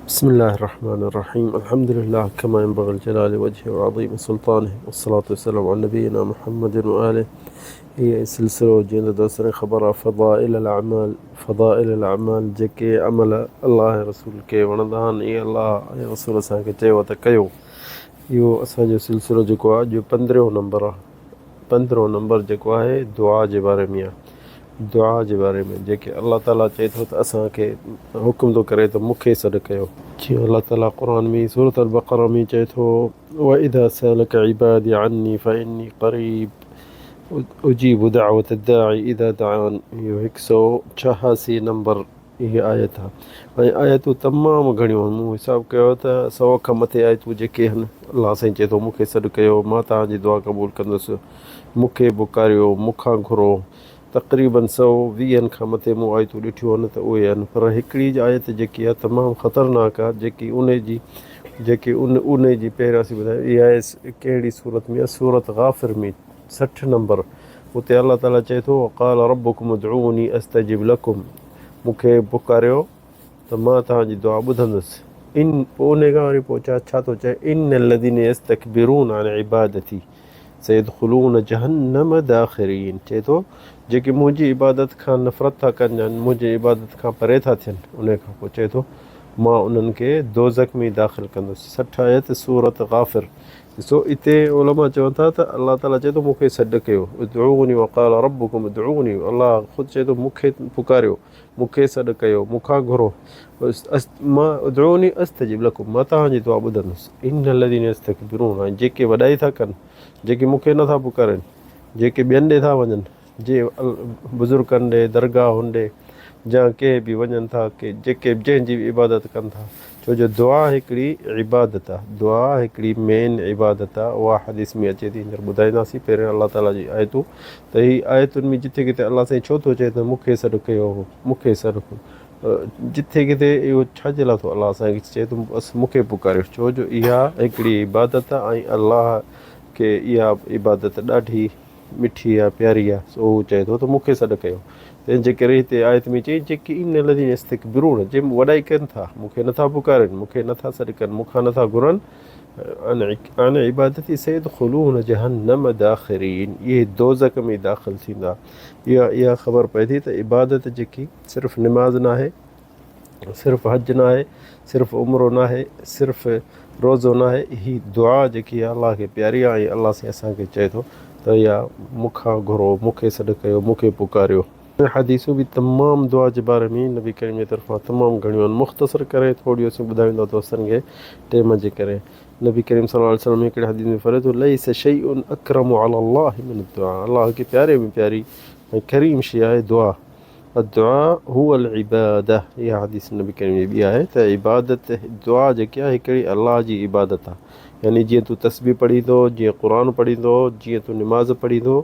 بسم الله الرحمن الرحيم الحمد لله كما ينبغي لجلال وجهه وعظيم سلطانه والصلاة والسلام على نبينا محمد وآله. هي سلسلو جيئن ته دوستن کي خبر آهي فضائل الاعمال، فضائل الاعمال جيڪي عمل الله ۽ رسول کي وڻندا آهن اهي الله ۽ رسول اسان کي چيو ته ڪيو. اهو اسان جو سلسلو جيڪو آهي اڄ پندرهون نمبر آهي. پندرهون نمبر جيڪو آهي دعا جي باري ۾ آهي. دعا جي باري ۾ جيڪي الله تعالي چئي ٿو ته اسان کي حڪم ٿو ڪري ته مون کي سڏ ڪيو. جيئن الله تعالي قرآن ۾ سورة البقره ۾ چئي ٿو واذا سالک عبادي عني فاني قريب اجيب دعوة الداعي اذا دعان. اهو هڪ سئو ڇهاسي نمبر اهي آيت آهي ۽ آيتون تمام گهڻيون آهن. مون حساب ڪيو ته سئو کان مٿي آيتون جيڪي آهن الله سائين چئي ٿو مون کي سڏ ڪيو مان توهان جي دعا قبول ڪندس، مون کي پڪاريو، مون کان گهرو. تقريباً سئو ويهن کان مٿي مون آيتون ڏٺيون آهن ته اهي آهن پر هڪڙي آيت جيڪي آهي تمام خطرناڪ آهي جيڪي انهي جي جيڪي ان انهي جي پهريان اسين ٻڌايو اها آهي ڪهڙي سورت ۾ آهي سورت غافر ۾ 60 نمبر اتي الله تعالي چئي ٿو وقال ربڪم ادعوني استجب لڪم مون کي پڪاريو ته مان توهان جي دعا ٻڌندس. ان پوء انهي کان وري پوء ڇا ڇا ٿو چئي ان الذين يستڪبرون عن عبادتي سيدخلون جهنم داخرين چئي ٿو جيڪي منهنجي عبادت کان نفرت ٿا ڪن يا منهنجي عبادت کان پري ٿا ٿين انهي کان پوء چئي ٿو مان انهن کي دوزخ ۾ داخل ڪندس. 60 آيت سورة غافر. ڏسو اتي علماء چون ٿا ته الله تعالي چئي ٿو مون کي سڏ ڪيو ادعوني وقال ربڪم ادعوني الله خود چئي ٿو مون کي پڪاريو مون کي سڏ ڪيو مون کان گهرو مان ادعوني استجب لڪم مان توهان جي دعا ٻڌندس ان الذين يستڪبرون ۽ جيڪي وڏائي ٿا ڪن جيڪي مون کي نٿا پڪارين جيڪي ٻين ڏي ٿا وڃن جي بزرگن ڏي، درگاهن ڏي جا ڪنهن به وڃن ٿا ڪي جيڪي جنهن جي به عبادت ڪن ٿا ڇو جو دعا هڪڙي عبادت آ دعا هڪڙي مين عبادت آ اها حديث ۾ اچي ٿي هينئر ٻڌائينداسين پهريان الله تعالي جي آيتون ته هي آيتن ۾ جٿي ڪٿي الله سائين ڇو ٿو چئي ته مون کي سڏ ڪيو مون کي سڏ جٿي ڪٿي اهو ڇا جي لاء ٿو الله سائين چئي ته بس مون کي پڪاريو ڇو جو اها هڪڙي عبادت آ ۽ الله کي اها عبادت ڏاڍي مٺي آ پياري آ، سو هو چئي ٿو ته مون کي سڏ ڪيو. تنهن جي ڪري هتي آيت ۾ چئي، جيڪي ان الذين يستڪبرون جي وڏائي ڪن ٿا، مون کي نٿا پڪارين، مون کي نٿا سڏ ڪن، مون کان نٿا گهرن، عن عبادتي سيدخلون جهنم داخرين اهي دوزخ ۾ داخل ٿيندا. اها خبر پئي ٿي ته عبادت جيڪي صرف نماز ناهي، صرف حج ناهي، صرف عمرو ناهي، صرف روزو ناهي، هي دعا جيڪي آهي الله کي پياري آهي ۽ الله سائين اسان کي چئي ٿو ته اها مون کان گهرو، مون کي سڏ ڪيو، مون کي پڪاريو. حديثون به تمام دعا جي باري ۾ نبي ڪريم جي طرفان تمام گهڻيون آهن، مختصر ڪري ٿوريون اسين ٻڌايون ٿا دوستن کي ٽيم جي ڪري. نبي ڪريم صلي الله عليه وسلم هڪڙي حديث ۾ فرمائي ٿو ليس شيء اڪرم علي الله من الدعاء الله کي پياري ۾ پياري ۽ ڪريم شيء آهي دعا. الدعاء هو العباده اها حديث نبي ڪريم جي ٻي آهي ته عبادت دعا جيڪي آهي هڪڙي الله جي عبادت آهي يعني جيئن تون تسبيح پڙهيندو جيئن قرآن پڙهيندو جيئن تون نماز پڙهيندو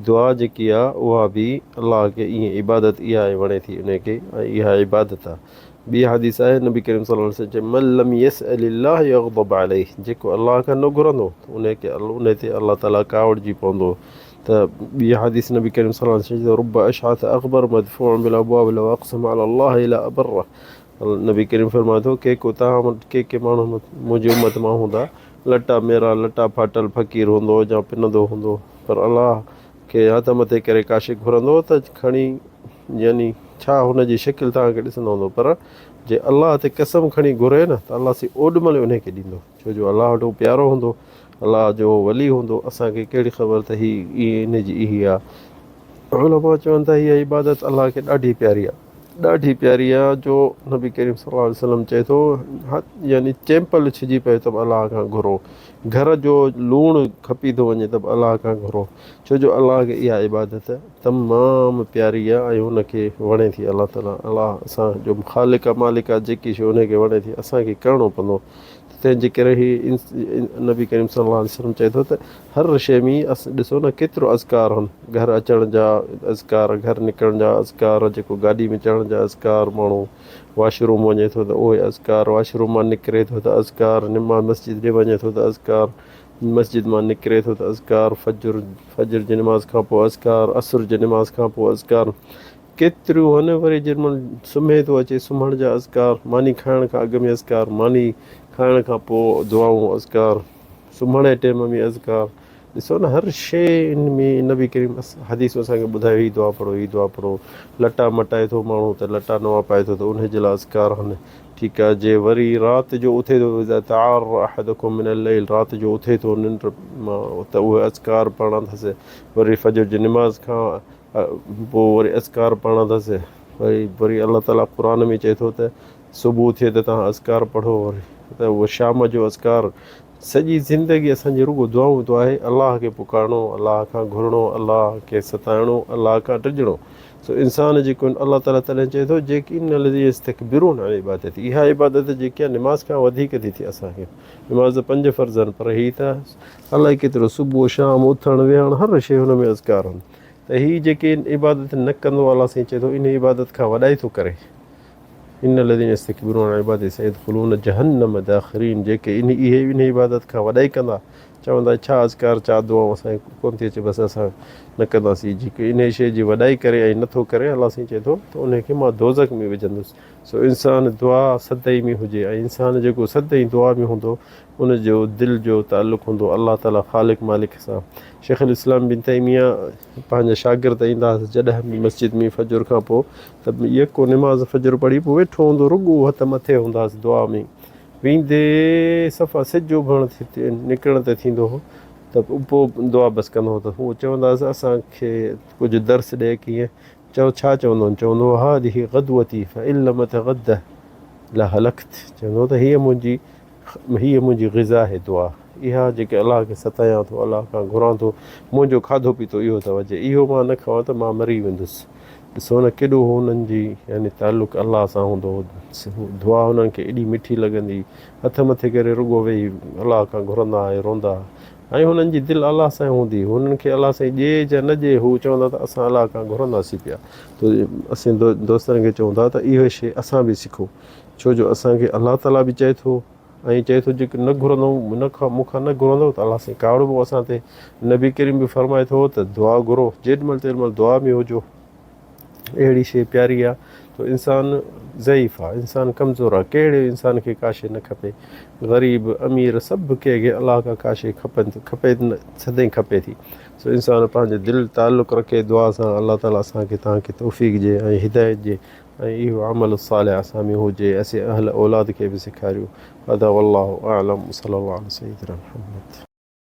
دعا جيڪي آهي اها به الله کي ائين عبادت اها ئي وڻي ٿي ان کي ۽ اها عبادت آهي ٻي حديث آهي نبي ڪريم صلي الله عليه وسلم چي من لم يسأل الله يغضب عليه جيڪو الله کان نه گهرندو ان کي ان تي الله تعالي ڪاوڙجي پوندو ته ٻي حديث نبي ڪريم صلي الله عليه وسلم چي ٿو رب اشعث اغبر مدفوع بالابواب لو اقسم علي الله لا ابره نبي ڪريم فرمائي ٿو ڪي ڪو توهان وٽ ڪي ڪي ماڻهو منهنجي امت مان هوندا لٽا ميرا لٽا ڦاٽل فقير هوندو يا پنندو هوندو پر الله کي هٿ مٿي ڪري ڪا شيء گهرندو ته کڻي يعني ڇا هن جي شڪل توهان کي ڏسندو هوندو پر جي الله تي قسم کڻي گهري نه ته الله سي اوڏ مهل انهي کي ڏيندو ڇو جو الله وٽ هو پيارو هوندو، الله جو ولي هوندو، اسان کي ڪهڙي خبر ته هي ان جي اهي آ. علماء چون ٿا هيء عبادت الله کي ڏاڍي پياري آ، ڏاڍي پياري آ جو نبي ڪريم صلي الله عليه وسلم چئي ٿو يعني چيمپل ڇڄي پئي ته به الله کان گهرو، گهر جو لوڻ کپي ٿو وڃي ته به الله کان گهرو، ڇو جو الله کي اها عبادت تمام پياري آ ۽ ان کي وڻي ٿي الله تعالي الله اسان جو خالق آ مالڪ آ جيڪي شيء ان کي وڻي ٿي اسان کي ڪرڻو پوندو. تنهن جي ڪري هي نبي ڪريم صلي الله عليه وسلم چئي ٿو ته هر شيء ۾ ڏسو نه ڪيترو اذڪار هن گهر اچڻ جا اذڪار گهر نڪرڻ جا اذڪار جيڪو گاڏي ۾ چڙهڻ جا اذڪار ماڻهو واش روم وڃي ٿو ته اهي اذڪار واش روم مان نڪري ٿو ته اذڪار نماز مسجد ڏي وڃي ٿو ته اذڪار مسجد مان نڪري ٿو ته اذڪار فجر فجر جي نماز کان پوء اذڪار عصر جي نماز کان پوء اذڪار. ڪيتريون هن وري جنهن مهل سمهي ٿو اچي سمهڻ جا اذڪار، ماني کائڻ کان اڳ ۾ اذڪار، ماني کائڻ کان پوء دعائون اذڪار، سمهڻ جي ٽيم ۾ اذڪار، ڏسو نه هر شيء ان ۾ نبي ڪريم حديث ۾ اسان کي ٻڌايو هي دعا پڙهو هي دعا پڙهو، لٽا مٽائي ٿو ماڻهو ته لٽا نوان پائي ٿو ته انهي جي لاء اذڪار آهن، ٺيڪ آهي جي وري رات جو اٿي ٿو اذا تعار احدڪم من الليل رات جو اٿي ٿو ننڊ مان ته اهي اذڪار پڙهڻا اٿس وري فجر جي نماز کان پوء وري اذڪار پڙهڻا اٿس وري وري الله تعاليٰ قرآن ۾ چئي ٿو ته صبح ٿئي ته توهان اذڪار پڙهو وري ته اهو شام جو اذڪار سڄي زندگي اسان جي رڳو دعائون دعا آهي الله کي پڪارڻو الله کان گهرڻو الله کي ستائڻو الله کان ڊڄڻو سو انسان جيڪو الله تعاليٰ تڏهن چئي ٿو جيڪي ان الذي يستڪبرون عن عبادتي اها عبادت جيڪي آهي نماز کان وڌيڪ ٿي ٿئي اسان کي نماز ته پنج فرض آهن پر هي ته الائي ڪيترو صبح شام اٿڻ ويهڻ هر شيء هن ۾ اذڪار آهن ته هي جيڪي عبادت نه ڪندو الله سائين چئي ٿو انهي عبادت کان وڏائي ٿو ڪري ان الذين يستڪبرون عن عبادتي سيدخلون جهنم داخرين جيڪي انهي اهي انهي عبادت کان وڏائي ڪندا چوندا ڇا اذڪار ڇا دعائون اسان کي ڪون ٿي اچي بس اسان نه ڪنداسين جيڪي انهي شيء جي وڏائي ڪري ۽ نٿو ڪري الله سائين چئي ٿو ته انهي کي مان دوزخ ۾ وجهندس سو انسان دعا سدائين ۾ هجي ۽ انسان جيڪو سدائين دعا ۾ هوندو ان جو دل جو تعلق هوندو الله تعالي خالق مالڪ سان. شيخ الاسلام بن تيميه پنهنجا شاگرد ايندا هئس جڏهن به مسجد ۾ فجر کان پوء ته يڪو نماز فجر پڙهي پوء ويٺو هوندو رڳو هٿ مٿي هوندا هئس دعا ۾ ويندي صفا سج اڀرڻ نڪرڻ تي ٿيندو هو ته پوء دعا بس ڪندو هو ته هو چوندا هئس اسان کي ڪجهه درس ڏي ڪيئن چئو ڇا چوندو هو چوندو هو هذه غدوتي فان لم اتغده لهلڪت چوندو هو ته هيء منهنجي هيء منهنجي غذا آهي، دعا، اها جيڪي الله کي ستايان ٿو، الله کان گهران ٿو، منهنجو کاڌو پيتو اهو اٿو، جي اهو مان نه کاوان ته مان مري ويندس. ڏسو نه ڪيڏو هنن جي يعني تعلق الله سان هوندو هو، دعا هنن کي ايڏي مٺي لڳندي، هٿ مٿي ڪري رڳو ويهي الله کان گهرندا ۽ روندا ۽ هنن جي دل الله سان هوندي، هنن کي الله سائين ڏي يا نه ڏي هو چوندا ته اسان الله کان گهرنداسين پيا. ته اسين دوستن کي چئون ٿا ته اهي شيء اسان به سکون. ڇو جو اسان کي الله تعاليٰ به چئي ٿو ۽ چئي ٿو جيڪي نه گهرندو نه کان مون کان نه گهرندو ته الله سائين ڪاوڙبو اسان تي نبي ڪريم به فرمائي ٿو ته دعا گهرو جيڏ مهل تيڏ مهل دعا ۾ هجو اهڙي شيء پياري آ ته انسان ضعيف آ انسان ڪمزور آ ڪهڙي انسان کي ڪا شيء نه کپي غريب امير سڀ ڪنهن کي الله کان ڪا شيء کپن کپي سدائين کپي ٿي سو انسان پنهنجي دل تعلق رکي دعا سان الله تعاليٰ اسان کي توهان کي توفيق ڏي ۽ هدايت ڏي ۽ اهو عمل صالح اسان ۾ هجي اسين اهل اولاد کي به سيکاريون هذا والله اعلم وصلي الله علي سيدنا محمد.